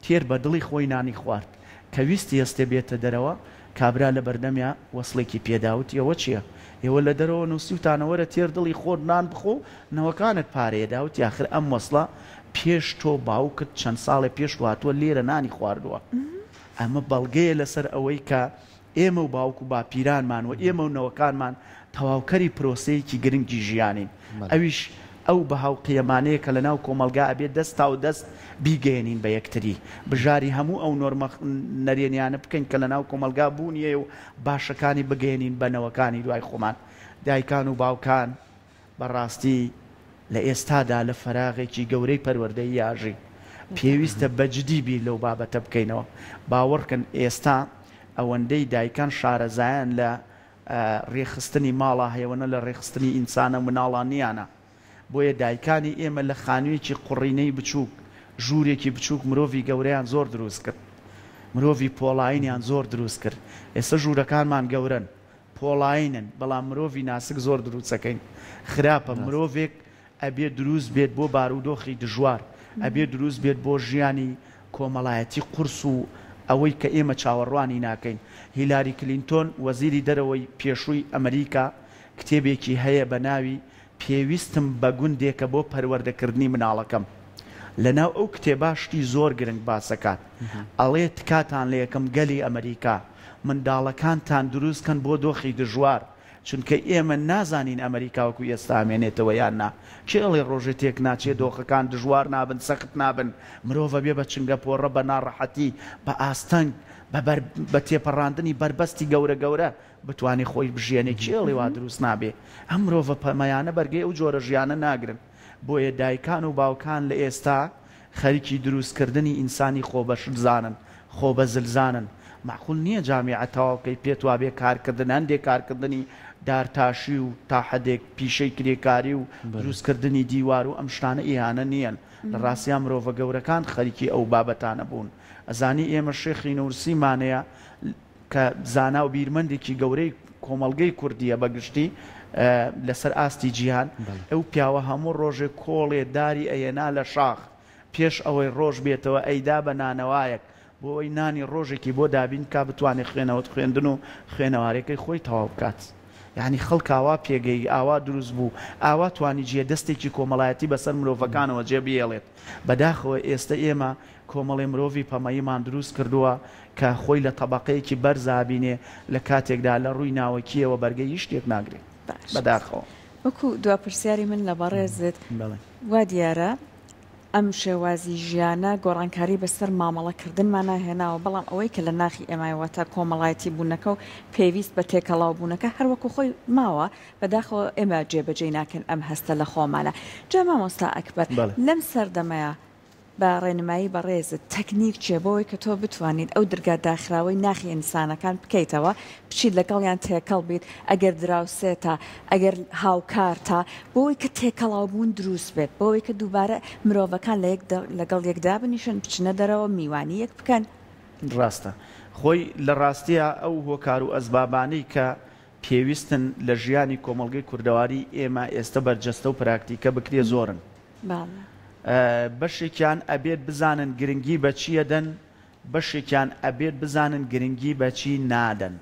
تێر بە دڵی خۆی نانی خوارد. کە ویستی هەستێ بێتە دەرەوە، کابرا لە بەردەمیا وەسڵێکی پێ دا، وتی، ئەوە چییە؟ ئێوە لە دەرەوە نووسیوتانە وەرە تێر دڵی خۆت نان بخۆ و نەوەکانت پارەیە دا. وتی، ئاخر ئەم وەسڵە پێش تۆ باوکت چەند ساڵێ پێش تۆ هاتووە لێرە نانی خواردووە. ئەمە بەڵگەیە لەسەر ئەوەی کە ئێمە و باوک و باپیرانمان و ئێمە و نەوەکانمان تەواوکەری پرۆسەیەکی گرنگی ژیانین، ئەویش ئەو بەها و قیەمانەیە کە لەناو کۆمەڵگا ئەبێت دەستاودەست بیگەیەنین بە یەکتری، بژاری هەموو ئەو نۆرمە نەرێنیانە بکەین کە لەناو کۆمەڵگا بوونی هەیە و باشەکانی بگەیەنین بە نەوەکانی دوای خۆمان. دایکان و باوکان بە ڕاستی لە ئێستادا لە فەراغێکی گەورەی پەروەردەیی ئاژین. پێویستە بە جدی بیر لەو بابەتە بکەینەوە. باوەڕکەن ئێستا ئەوەندەی دایکان شارەزایان لە ڕێکخستنی ماڵا هەیەوە نە لە ڕێکخستنی ئینسانە و مناڵا نیانە. بۆیە دایکانی ئێمە لە خانوویەکی قوڕینەی بچووک، ژوورێکی بچووک مرۆڤی گەورەیان زۆر دروست کرد. مرۆڤی پۆڵایینیان زۆر دروست کرد. ئێستا ژوورەکانمان گەورەن. پۆڵایینن بەڵام مرۆڤی ناسک زۆر دروستەکەین خراپە مرۆڤێک ئەبێ دروست بێت بۆ بارودۆخی دژوار ئەبێ دروست بێت بۆ ژیانی کۆمەڵایەتی قورس و ئەوەی کە ئێمە چاوەڕوانی ناکەین هیلاری کلینتۆن وەزیری دەرەوەی پێشووی ئەمریکا کتێبێکی هەیە بە ناوی پێویستم بە گوندێکە بۆ پەروەردەکردنی مناڵەکەم. لەناو ئەو کتێبا شتی زۆر گرنگ باسەکات. ئەڵێ تکاتان لێکەم گەلی ئەمریکا، منداڵەکانتان دروست کەن بۆ دۆخی دژوار، چونکە ئێمە نازانین ئەمریکا وەکو ئێستا ئەمێنێتەوە یان نا. کێ ئەڵێ ڕۆژێ تێک ناچێ دۆخەکان دژوار نابن، سەخت نابن، مرۆڤ ئەبێ بە چنگەپۆڕە، بە ناڕەحەتی، بە ئاستەنگ، بە بەر بە تێپەڕاندنی بەربەستی گەورە گەورە. بتوانێ خۆی بژیێنێ کێ ئەڵێ وا دروست نابێ؟ ئەم مرۆڤە پەمەیانە بەرگەی ئەو جۆرە ژیانە ناگرن بۆیە دایکان و باوکان لە ئێستا خەریکی دروست کردنی ئینسانی خۆبەشتزانن خۆبەزلزانن مەعقول نیە جامیعە تەواو کەی پێت وابێ کارکردن هەندێ کارکردنی دارتاشی و تا حەدێک پیشەی کرێکاری و دروست کردنی دیوار و ئەم شتانە ئیهانە نیەن لە ڕاستیا مرۆڤە گەورەکان خەریکی ئەو بابەتانە بوون ئەزانی ئێمە شێخی نورسیمانەیە کە زانا و بیرمەندێکی گەورەی کۆمەڵگەی کوردییە بە گشتی لەسەر ئاستی جیهان، ئەو پیاوە هەموو ڕۆژێک کۆڵێ داری ئەهێنا لە شاخ، پێش ئەوەی ڕۆژ بێتەوە ئەیدا بە نانەوایەک بۆ ئەوەی نانی ڕۆژێکی بۆ دابین بکا بتوانێ خوێنەوە خوێندن و خوێنەوارێکەی خۆی تەواو بکات. یانی خەڵک ئاوا پێگەیی، ئاوا دروست بوو، ئاوا توانی جێ دەستێکی کۆمەڵایەتی بەسەر مرۆڤەکانەوە جێ بهێڵێت. بەداخەوە ئێستە ئێمە کۆمەڵێ مرۆڤی پەمەییمان دروست کردووە کە خۆی لە تەبەقەیەکی بەرزا بینێ لە کاتێکدا لە ڕووی ناوەکییەوە بەرگەی هیچ شتێک ناگرێ. باشە. بەداخەوە. وەکو دوا پرسیاری من لە بەڕێزت، بەڵێ. وا دیارە ئەم شێوازی ژیانە گۆڕانکاری بەسەر مامەڵە کردنمانا هێناوە، بەڵام ئەوەی کە لە ناخی ئێمایە واتە کۆمەڵایەتی بوونەکە و پێویست بە تێکەڵاو بوونەکە هەر وەکو خۆی ماوە، بەداخەوە ئێمە جێبەجێی ناکەین ئەم هەستە لە خۆمانا. جا مامۆستا ئەکبەر بەڵێ. لەم سەردەمەیا بە ڕێنمایی بەڕێزت تەکنیک چیە بۆوەی کە تۆ بتوانیت ئەو درگا داخراوەی ناخی ئینسانەکان بکەیتەوە بچیت لەگەڵیان تێکەڵ بیت ئەگەر دراوسێتە ئەگەر هاوکارتە بۆوەی کە تێکەڵاو بوون دروست بێت بۆوەی کە دووبارە مرۆڤەکان لە یەک لەگەڵ یەک دابنیشن بچنە دەرەوە میوانی یەک بکەن. ڕاستە. خۆی لە ڕاستیا ئەو هۆکار و ئەسبابانەی کە پێویستن لە ژیانی کۆمەڵگەی کوردەواری ئێمە ئێستە بەرجەستە و پراکتیکە بکرێ زۆرن. بەشێکیان ئەبێت بزانن گرنگی بە چی ئەدەن، بەشێکیان ئەبێت بزانن گرنگی بە چی نادەن.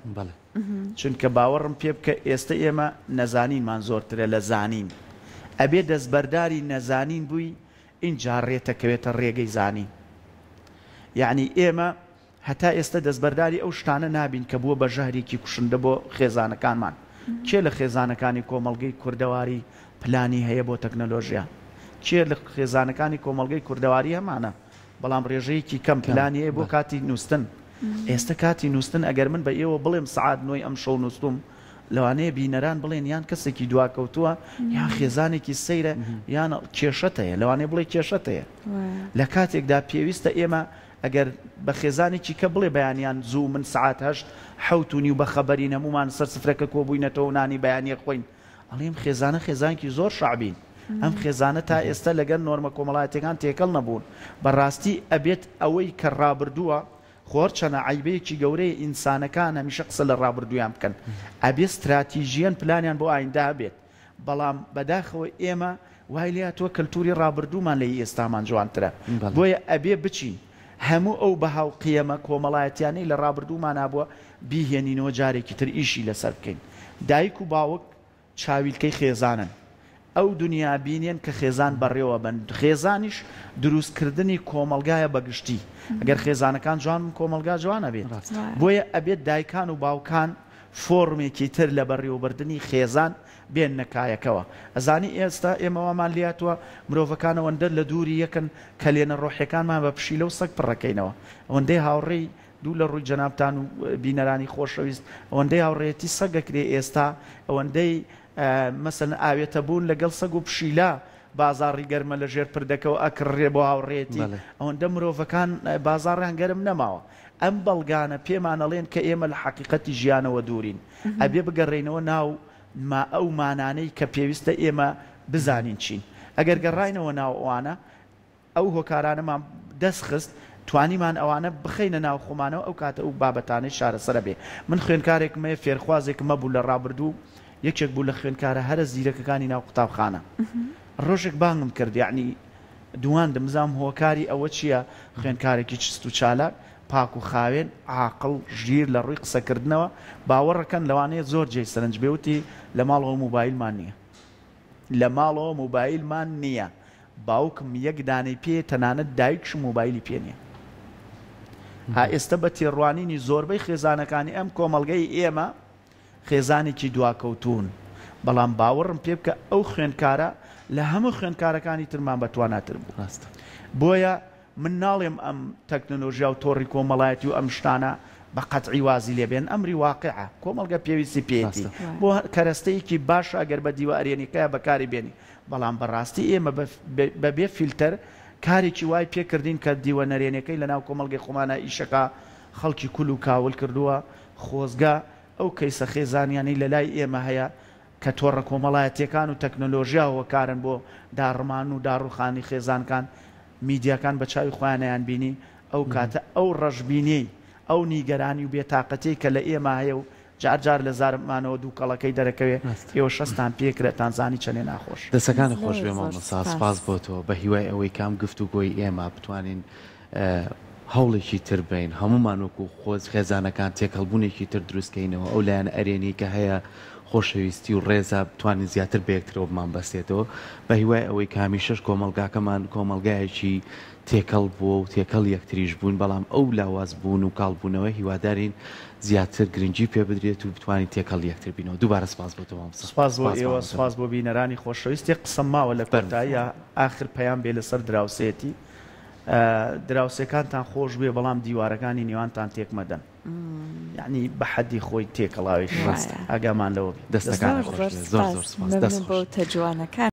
چونکە باوەڕم پێ بکە ئێستە ئێمە نەزانینمان زۆرترە لە زانین. ئەبێ دەستبەرداری نەزانین بووی ئینجا ڕێتەکەوێتە ڕێگەی زانین. یەعنی ئێمە هەتا ئێستە دەستبەرداری ئەو شتانە نابین کە بووە بە ژەهرێکی کوشندە بۆ خێزانەکانمان. کێ لە خێزانەکانی کۆمەڵگەی کوردەواری پلانی هەیە بۆ تەکنەلۆژیا؟ کێ لە خێزانەکانی کۆمەڵگەی کوردەواری هەمانە؟ بەڵام ڕێژەیەکی کەم پلانی هەیە بۆ کاتی نووستن. ئێستە کاتی نووستن ئەگەر من بە ئێوە بڵێم سەعات نۆی ئەمشەو نووستوم، لەوانەیە بینەران بڵێن یان کەسێکی دواکەوتووە یان خێزانێکی سەیرە یان کێشەت هەیە، لەوانەیە بڵێ کێشەت هەیە. لە کاتێکدا پێویستە ئێمە ئەگەر بە خێزانێکی کە بڵێ بەیانیان زوو من سەعات هەشت حەوت و نیو بەخەبەرین هەموومان سەر سفرەکە کۆبووینەتەوە و نانی بەیانییە خۆین، ئەڵێ ئەم خێزانە خێزانێکی زۆر شەعبین، ئەم خێزانە تا ئێستا لەگەل نۆرمە کۆمەڵایەتیەکان تێکەڵ نەبوون، بەڕاستی ئەبێت ئەوەی کە ڕابردووە، خۆ هەرچەنە عەیبەیەکی گەورەیە ئینسانەکان هەمیشە قسە لە ڕابردوویان بکەن، ئەبێ ستراتیژیەن پلانیان بۆ ئایندە هەبێت، بەڵام بەداخەوە ئێمە وای لێهاتووە کەلتوری ڕابردوومان لە ی ئێستامان جوانترە، بۆیە ئەبێ بچین هەموو ئەو بەها و قیەمە کۆمەڵایەتیانەی لە ڕابردوومانا بووە بیهێنینەوە جارێکی تر ئیشی لەسەر بکەین. دایک و باوک چاویلکەی خێزانن. ئەو دونیابینیەن کە خێزان بەڕێوە بەن. خێزانیش دروست کردنی کۆمەڵگایە بە گشتی. ئەگەر خێزانەکان جوان بن کۆمەڵگا جوان ئەبێت. بۆیە ئەبێت دایکان و باوکان فۆرمێکی تر لە بەڕێوەبردنی خێزان بێننە کایەکەوە. ئەزانی ئێستا ئێمە وامان لێهاتووە مرۆڤەکان ئەوەندە لە دووری یەکن کەلێنە ڕۆحیەکانمان بە پشیلە و سەگ پڕەکەینەوە. ئەوەندەی هاوڕێی دوو لە ڕووی جەنابتان و بینەرانی خۆشەویست ئەوەندەی هاوڕێیەتی سەگ ئەکرێ ئێستا ئەوەندەی مەسەلەن ئاوێتە بوون لەگەڵ سەگ و پشیلە بازاڕی گەرمە لە ژێر پردەکەوە ئەکڕرێ بۆ هاوڕێیەتی ئەوەندە مرۆڤەکان بازاڕیان گەرم نەماوە ئەم بەڵگانە پێمان ئەڵێن کە ئێمە لە حەقیقەتی ژیانەوە دوورین ئەبێ بگەڕێینەوە ناو ما ئەو مانانەی کە پێویستە ئێمە بزانین چین ئەگەر گەڕاینەوە ناو ئەوانە ئەو هۆکارانەمان دەست خست، توانیمان ئەوانە بخەینە ناو خۆمانەوە، ئەو کاتە ئەو بابەتانەی چارەسەر ئەبێ. من خوێندکارێکم هەیە، فێرخوازێکم هەبوو لە ڕابردوو، یەکێک بوو لە خوێندکارە هەرە زیرەکەکانی ناو قوتابخانە. ڕۆژێک بانگم کرد، یەعنی دواندم بزانم هۆکاری ئەوە چییە، خوێندکارێکی چست و چالاک، پاک و خاوێن، عاقڵ، ژیر لە ڕووی قسەکردنەوە، باوەڕەکەن لەوانەیە زۆر جێی سەرنج بێ، وتی، لە ماڵەوە موبایلمان نییە. لە ماڵەوە مۆبایلمان نییە باوکم یەک دانەی پێیە تەنانەت دایکشم مۆبایلی پێ نییە ها ئێستە بە تێڕوانینی زۆربەی خێزانەکانی ئەم کۆمەڵگەی ئێمە خێزانێکی دواکەوتوون بەڵام باوەڕم پێ بکە ئەو خوێندکارە لە هەموو خوێندکارەکانی ترمان بەتواناتر بوو ڕاستە. بۆیە من ناڵێم ئەم تەکنەلۆژیا و تۆڕی کۆمەڵایەتی و ئەم شتانە بە قەتعی وازی لێ بێن، ئەمری واقیعە، کۆمەڵگە پێویستی پێیەتی، ڕاستە. بۆ کەرەستەیەکی باشە ئەگەر بە دیوە ئەرێنیکەیا بەکاری بێنی، بەڵام بە ڕاستی ئێمە بە بێ فیلتەر کارێکی وای پێ کردین کە دیوە نەرێنیەکەی لە ناو کۆمەڵگەی خۆمانا ئیشەکا خەڵکی کول و کاول کردووە، خۆزگە ئەو کەیسە خێزانیانەی لە لای ئێمە هەیە کە تۆڕە کۆمەڵایەتیەکان و تەکنەلۆژیا هۆکارن بۆ داڕمان و داڕوخانی خێزانکان، میدیاکان بە چاوی خۆیان ئەیانبینی، ئەو کاتە ئەو ڕەشبینیەی، ئەو نیگەرانی و بێتاقەتیەی کە لە ئێمە هەیە و جار جار لە زارمانەوە دووکەڵەکەی دەرەکەوێ، ئێوە شەستان پێ کرد ئەتانزانی چەنێ ناخۆشە. دەسەکانت خۆش زۆر بێ زۆر مامۆستا سپاس. سپاس بۆ تۆ بە هیوای ئەوەی کە ئەم گفتوگۆی ئێمە بتوانین هەوڵێکی تر بەین هەموومان وەکو خۆز خێزانەکان تێکەڵبوونێکی تر دروست کەینەوە ئەو لایەنە ئەرێنی کە هەیە خۆشەویستی و ڕێزە بتوانین زیاتر بە یەکترەوە بمانبەستێتەوە بە هیوای ئەوەی کە هەمیشەش کۆمەڵگاکەمان کۆمەڵگایەکی تێکەڵ بووە و تێکەڵ یەکتریش بوون بەڵام ئەو لاواز بوون و کاڵ بوونەوە هیوادارین زیاتر گرنگی پێ بدرێت و بتوانین تێکەڵ یەکتر بینەوە دووبارە سپاس بۆ تۆ مامۆستا سپاس بۆ سپاس ئێوە مامۆستا سپاس بۆ بینەرانی خۆشەویست یەک قسەم ماوە لە فەرموو. کۆتاییا ئاخر پەیام بێ لەسەر دراوسێتی دراوسێکانتان خۆش بوێ بەڵام دیوارەکانی نێوانتان تێک مەدەن یەعنی بە حەدی خۆی تێکەڵاوێکی ڕاستە. ئاگامان لەوە بێ. دەستەکانت زۆر خۆش زۆر بێت زۆر سپاس زۆر سپاس دەست مەمنون بۆ خۆش. وتە جوانەکانت.